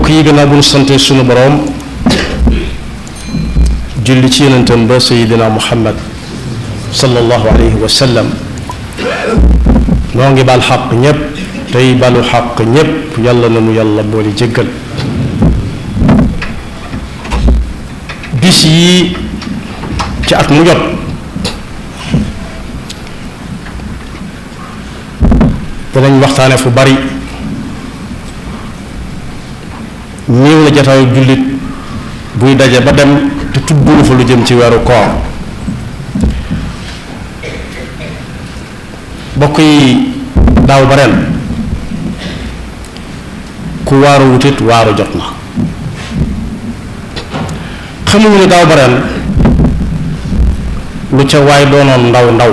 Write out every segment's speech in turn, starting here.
bokk yi gannaaw bu ñu sante sunu boroom julli ci yonentam ba sayidina muhammad sallallahu alayhi wa sallam noo ngi baal xaq ñépp tey balu xaq ñépp yàlla na nu yàlla boole jéggal bis yi ci at mu jot danañ waxtaane fu bari ñëw na jataayu jullit buy daje ba dem te tuddulu fa lu jëm ci weeru koor bokk yi daaw ba ren ku waaru wutit waaru jot na xamuñu ne daaw ba ren lu ca waay doonoon ndaw ndaw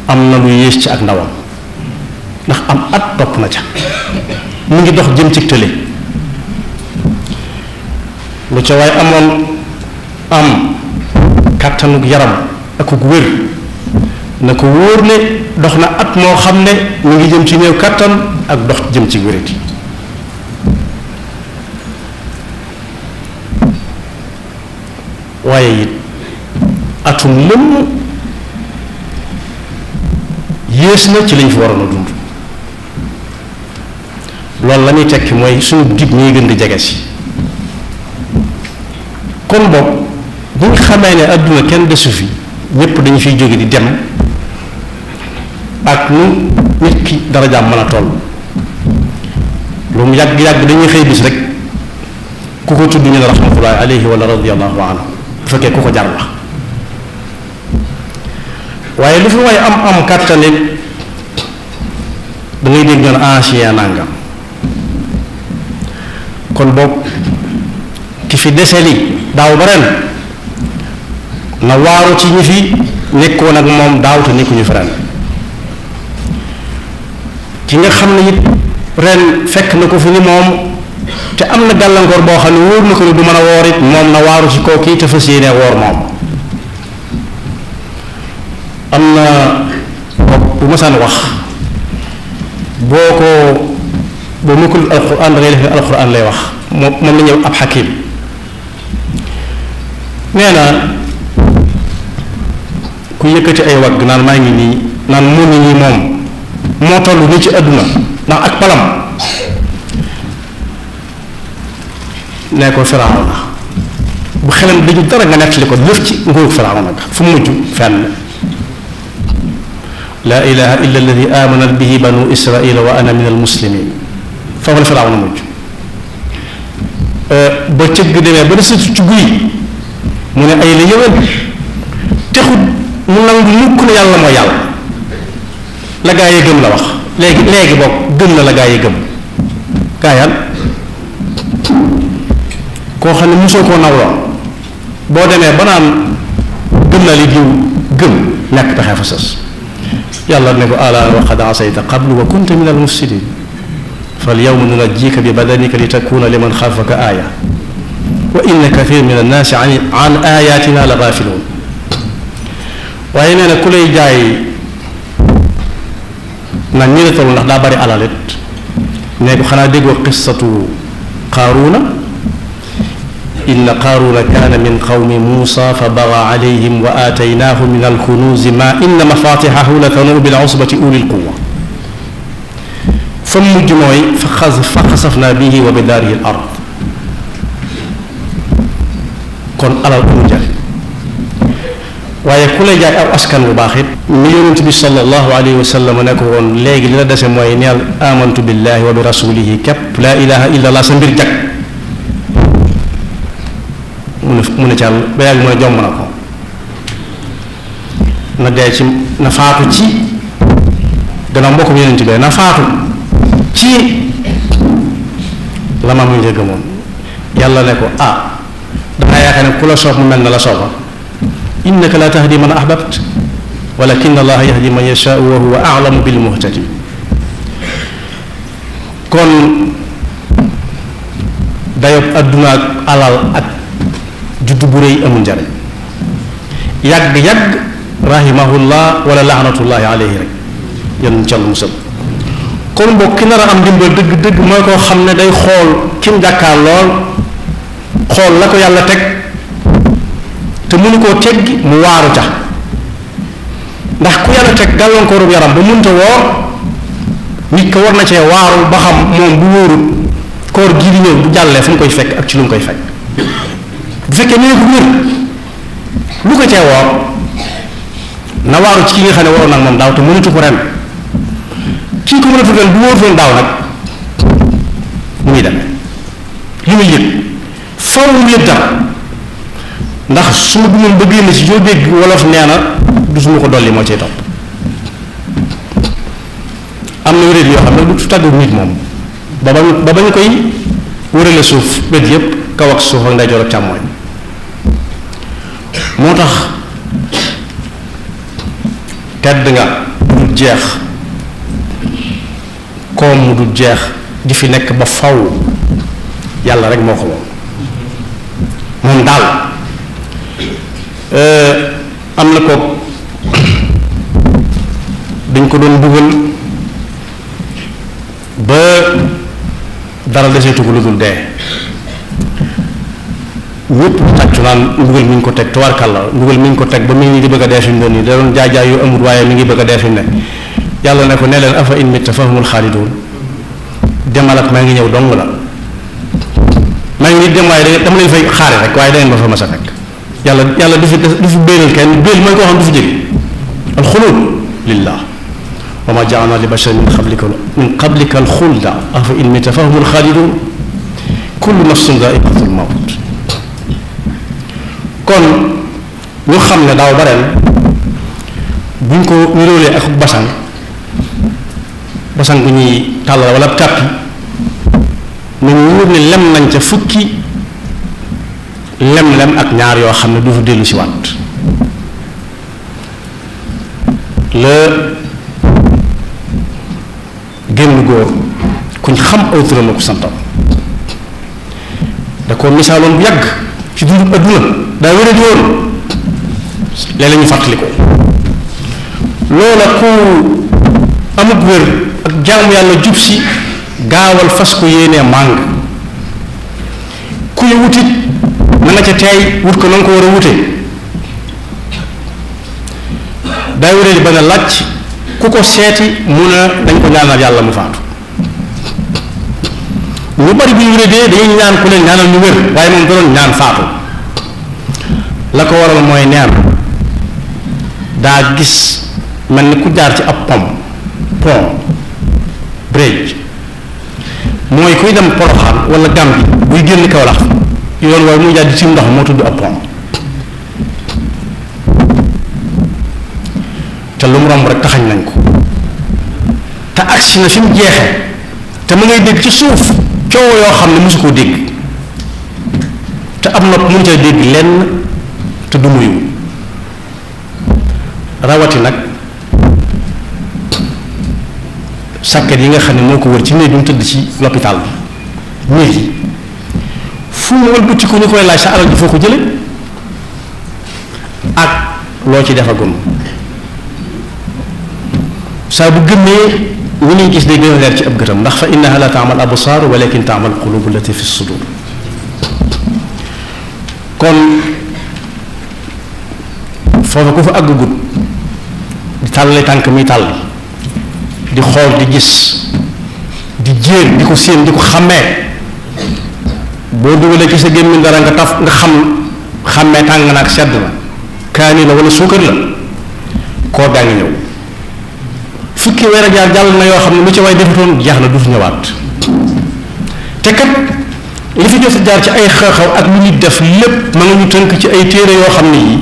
am na lu yées ci ak ndawam ndax am at topp na ca mu ngi dox jëm ci tële lu ca waay amoon am kàttanug yaram akuk wér na ko wóor ne dox na at moo xam ne mu ngi jëm ci néew kàttan ak dox jëm ci wérati waaye it atum lëmm yées na ci lañ fi waroon a dund loolu la ñuy tekki mooy suñu dig ñuy gën di jege si kon boog bu ñu xamee ne àdduna kenn desu fi ñépp dañu fiy jóge di dem ak nu nit ki darajaam mën a toll lu mu yàgg-yàgg dañuy xëy bis rek ku ko tudd ñu ne rahmatullahi alayhi wala radiyallahu anhu bu fekkee ku ko jar la waaye lu fi waaye am kàttanit da ngay dégg ñoon ancien nangam kon boog ki fi dese li daaw ba ren na waaru ci ñi fi nekkoon ak moom daaw te nekkuñu fi ren ki nga xam ne it ren fekk na ko fi ni moom te am na gàllankoor boo xam ne wóor na ko ne du mën a woor it moom na waaru ci kooku te fas yéene woor moom am na bu masaan wax boo ko boo mukkul alquran da ngay def ne alquran lay wax moom la ñëw ab xakim nee na ku yëkkati ay wagg naan maa ngi nii naan mu ngi nii moom moo toll nii ci àdduna ndax ak palam nee ko Firawna bu xelam dañu dara nga nettali ko lëf ci nguurug Firawna ga fu mujj fenn laa ilaha illa alladi amana bihi banu israila wa ana min almuslimin foofu la Firawna mujj ba cëgg demee ba desatu ci guy mu ne ay la yëwén texut mu nangu mukk ne yàlla mooy yàlla la gaa yi gëm la wax léegi boog gëm na la gaa yi gëm gaa yaan koo xam ne mosoo koo nawloo boo demee ba naan gëm na li diw gëm nekk pexe fa sës yàlla ne ko ala wa qad asayta qablu wa kunta min almufsidin fal yawma nunajjika bi badanika li takuna liman xalfaka aaya wa inna kathir min annaasi an ayatina la gaafiluun waaye nee na ku lay jaay nag ñi ne toll ndax daa bari alal it ne ko xanaa déggoo qissatu qaaruuna inna qaaruuna kaana min qawmi muusa fa bagaa alayhim wa aataynaahu min alkunuuzi ma inna mafatixahu la tanuu bil usbati uli lquwa fa mujj mooy fa xasafna bihi wa bi daarihi al ard kon alal amul njariñ waaye ku lay jaay aw askan bu baax it mi yonent bi sallallahu alayhi wa sallam ne ko woon léegi li la dese mooy neel amantu billahi wa bi rasulihi képp laa ilaha illa allah sa mbir jag mu ne càll ba yàgg mu ne jomb na ko na dee ci na faatu ci gannaaw mbokkum yonent bi na faatu ci la ma muy njëgg moom yàlla ne ko dangaa yaakaar ne ku la soob mu mel na la sooba innaka la tahdi man ahbabt walakin allaha yahdi man yashaau wa huwa a'lamu bil muhtadin kon dayob adduna ak alal ak juddu bu rëy amul njariñ yàgg-yàgg rahimahullah wala laanatullahi alayhi rek yan cal musal kon mbokk ki nar a am ndimbal dëgg-dëgg mooy koo xam ne day xool kim jàkkaar lool xool la ko yàlla teg te mënu koo teggi mu waaru ca ndax ku yàlla teg gàllankooru yaram ba mënta woor nit ko war na cee waaru ba xam moom bu wóorut koor gii di ñëw bu jàllee fu mu koy fekk ak ci lu mu koy fekk bu fekkee nee ko wér lu ko cee woor na waaru ci ki nga xam ne waroon nag moom daaw te mënatu ko ren kii ko mënatu ren bu wóorutoon daaw nag mu muy demee li muy yëg faw mu yëg dara ndax su ma dumoon bëggee na si yoo dégg wolof nee na du su ma ko dolli moo cay topp am na wéréet yoo xam ne du tàggu nit moom ba bañ koy wërale suuf bët yépp kaw ak suuf ak ndeyjoor ak càmmooñ moo tax tedd nga du jeex koom mu du jeex di fi nekk ba faw yàlla rek moo ko moom daal am na ko dañ ko doon buggal ba dara deseetu ko lu dul dee ñëpp tàccu naan mbugal mi ngi ko teg tubaarkàlla mbugal mi ngi ko teg ba mi ngi di bëgg a dee fi mu doon nii da doon jaay yu amul waaye mi ngi bëgg a dee fi mu ne yàlla ne ko ne leen afa in mitta fa humul xaalidun demal ak maa ngi ñëw dong la maa ngi dem waaye dama leen fay xaare rek waaye da ngeen ma fa mas a fekk yàlla du fi béelal kenn béel mooy koo xam du fi jóge alxulud lillah wa ma jaalna li basharin min qablika alxulda afa in mitta fa humul xaalidun kullu nafsin daiqatul mawt kon ñu xam ne daaw ba ren buñ ko niróolee ak basan bu ñuy tàllal wala tàppi nañu wóor ne lem nañ ca fukki lem ak ñaar yoo xam ne du fa dellu si waat la génn góor kuñ xam aw turam ko santam da ko misaaloon bu yàgg ci dundu adduna daa wéra di woon léeg-léeg ñu fàttali ko loola ku amut wér ak jaamu yàlla jub si gaawal fas ko yéenee màng kuy wutit na nga ca teey wut ko na nga ko war a wute daa wéree di ba nga laaj ku ko seeti mu ne dañ ko ñaanal yàlla mu faatu ñu bari bu ñu wéree dee dañuy ñaan ku leen ñaanal ñu wér waaye moom da doon ñaan faatu la ko waral mooy neen daa gis mel ni ku jaar ci ab pont bridge mooy kuy dem Poroxaan wala Gàmbi buy génn Kawlax yoon waaye muy jaar di tiim ndox moo tudd ab pont te lu mu romb rek taxañ nañ ko te agsi na fi mu jeexee te mu ngay dégg ci suuf coow yoo xam ne mosu koo dégg te am nopp mun cay dégg lenn te du muyu rawati nag sàkket yi nga xam ne moo ko wër ci néeg bi mu tëdd ci l'hôpital bi néeg yi fu mu wëlbati ko ñu koy laaj sa alal ji foo ko jële ak loo ci defagum saa bu gëmmee ñu ñuy gis day gën a leer ci ab gëtam ndax fa innaha la taamal absaar walakin taamal qulubu allati fi sudur kon foofu ku fa àggagut di tàllale tànk muy tàll di xool di gis di jéer di ko séen di ko xàmmee boo dugalee ci sa gémmiñ dara nga taf nga xàmmee tàng na ak sedd na kaani la wala suukar la koo gaa ngi ñëw fukki weer ak jaar jàll na yoo xam ne lu ci way defatoon jeex na du fi ñëwaat te kat li fi jot a jaar ci ay xew-xew ak lu ñuy def lépp ma nga ñu tënk ci ay téere yoo xam ne yi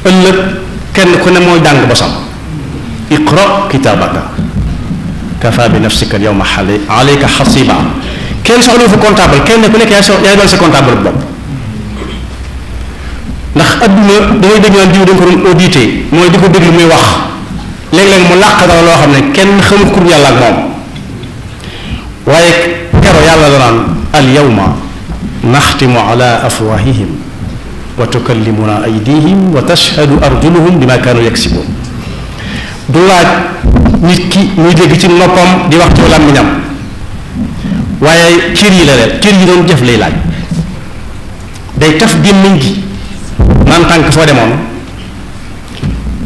ëllëg kenn ku ne mooy jàng bosam iqra kitaabaka kafa bi nafsika al yawma alayka xasiba kenn soxla fa comptable kenn ku nekk yaay doon sa comptable bopp ndax adduna dangay dégg naan diw dañ ko doon audité mooy di ko déglu muy wax léeg-léeg mu làq dara loo xam ne kenn xamul kur yàlla ak moom waaye kero yàlla la naan al yawma naxtimu ala afwahihim wa tukallimuna aydihim wa tashhadu arjuluhum bima kaanu yaksibun du laaj nit ki muy dégg ci noppam di wax ci làmmiñam waaye cër yi la leen cër yi doon jëf lay laaj day taf gémmiñ gi naan tànk foo demoon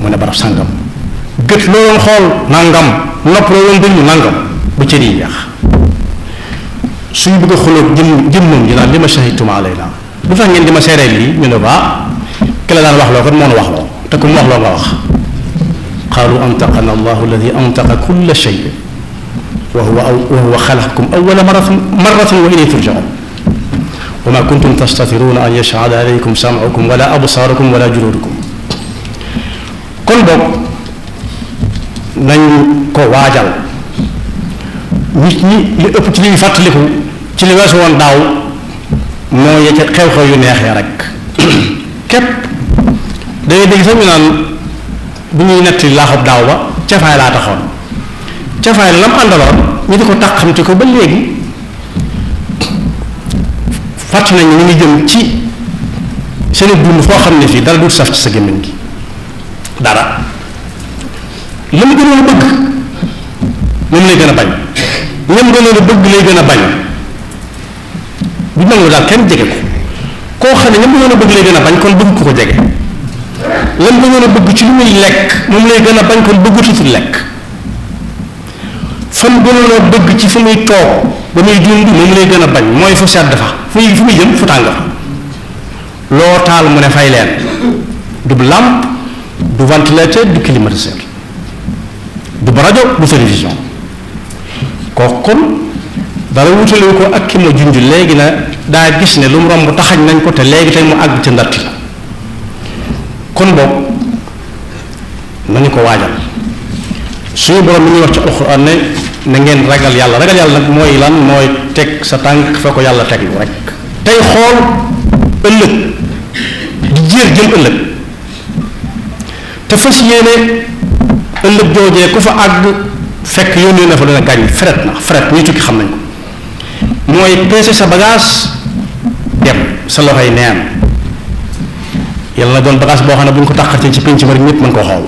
mu ne barab sàngam gët loo doon xool nangam nopp loo doon déglu nangam ba cër yi yàq suñu bëgg a xulóog jëmmam ji naan li ma shahidtum alayna lu tax ngeen di ma seereel lii ñu ne ba ki la daan wax loo kat moo nu wax loo te ku mu wax loo nga wax qaalu antaqana allahu alladi antaqa kulla shay wa huwa xalaqakum awwala marratin wa ilayhi turjaun wa ma kuntum tastatiruna an yashhada alaykum sam'ukum wala absaarukum wala juludukum kon boog nañ ko waajal nit ñi li ëpp ci li ñu fàttaliku ci li weesu woon daaw moo yecce xew-xew yu neex ya rek képp dangay dégg sax ñu naan bu ñuy netti laaxub daaw ba cafaay laa taxoon cafaay la lam àndaloon ñu di ko tax xamte ko ba léegi fàtt nañ ñu ngi jëm ci seen dund foo xam ne fii dara du saf ci sa gémmiñ gi dara la mu gënoon a bëgg moom lay gën a bañ ñam gënoon a bëgg lay gën a bañ du nangu daal kenn jege ko koo xam ne ñam gënoon a bëgg lay gën a bañ kon bëgg ko ko jege lam gënoon a bëgg ci lu muy lekk moom lay gën a bañ kon bëggatutu lekk fan gënoon a bëgg ci fu muy toog ba muy dund moom lay gën a bañ mooy fu sedd fa fu muy jëm fu tàng fa loo taal mu ne fay leen du lampe du ventilateur du climatiseur du rajo du télévision kooku kon dara wutalewu ko ak ki ma junj léegi na daa gis ne lu mu romb taxañ nañ ko te léegi tey mu àgg ca ndatti la kon boog nañu ko waajal suñu borom mi ñuy wax ci alxuraan ne na ngeen ragal yàlla nag mooy lan mooy teg sa tànk fa ko yàlla teglu rek tey xool ëllëg di jéer jëm ëllëg te fas yéene ëllëg joojee ku fa àgg fekk yónnee na fa dana gàññ fret ñuy tukki xam nañ ko mooy peese sa bagage dem sa loxoy neen yàlla na doon bagage boo xam ne bu ñu ko tàqatee ci pénc ma rek ñëpp mën koo xool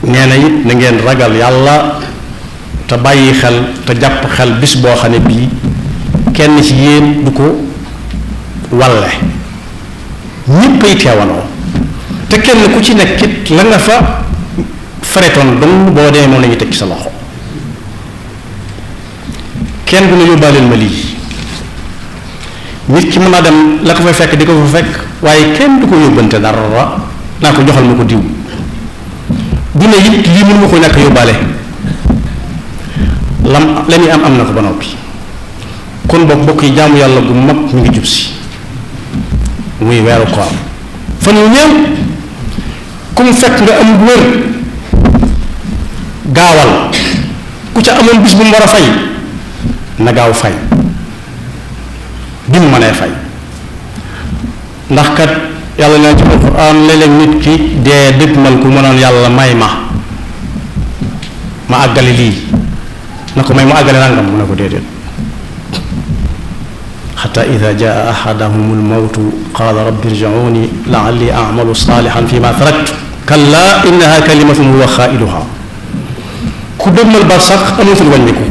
nee na it na ngeen ragal yàlla te bàyyi xel te jàpp xel bis boo xam ne bii kenn ci yéen du ko walle ñëppay teewandoo te kenn ku ci nekk it la nga fa faretoon dong boo demee moom la ñuy teg ci sa loxo kenn du ne yóbbaaleel ma lii nit ki mën naa dem la ko fay fekk di ko fa fekk waaye kenn du ko yóbbante dara naa ko joxal ma ko diw du ne it lii mën ma ko ñàkk yóbbaale la muy am na ko ba noppi kon boog bokk yi jaamu yàlla gu mag mi ngi jub si muy weeru koor fan yu néew ku mu fekk nga am wér gaawal ku ca amoon bis bu mu war a fay na gaaw fay bi mu mënee fay ndax kat yàlla nee ci alquran léeg-léeg nit ki dee dëgmal ku mënoon yàlla may ma àggale lii na ko may mu àggale nangam mu ne ko déedéet xata ida jaa ahadahum almawtu qaala rabbi irji'uuni la'alli a'malu saalihan fi ma taraktu kalla innaha kalimatun huwa qaa'iluha ku dëgmal barsax amatul wàññiku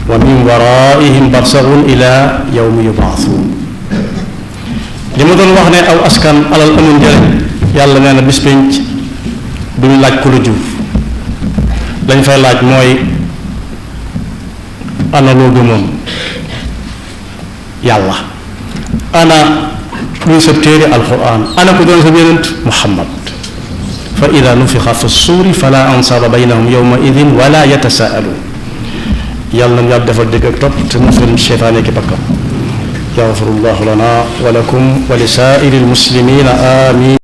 wa min waraihim barsaxun ila yawmi yubaasuun li ma doon wax ne aw askan alal amul njëriñ yàlla nee na bis penc duñu laaj ku la jur lañ fay laaj mooy ana loo gëmoon yàlla ana luy sa téere alquran ana ko doon sa yonent muhammad fa ida nufixa fi suuri fala ansaaba baynahum yawma idin wala yatasaaluun yàlla na yàlla defal dégg ak topp te musal seytaane ki bakkam yaxfirullahu lana wa lakum wa li saa'iri almuslimina amin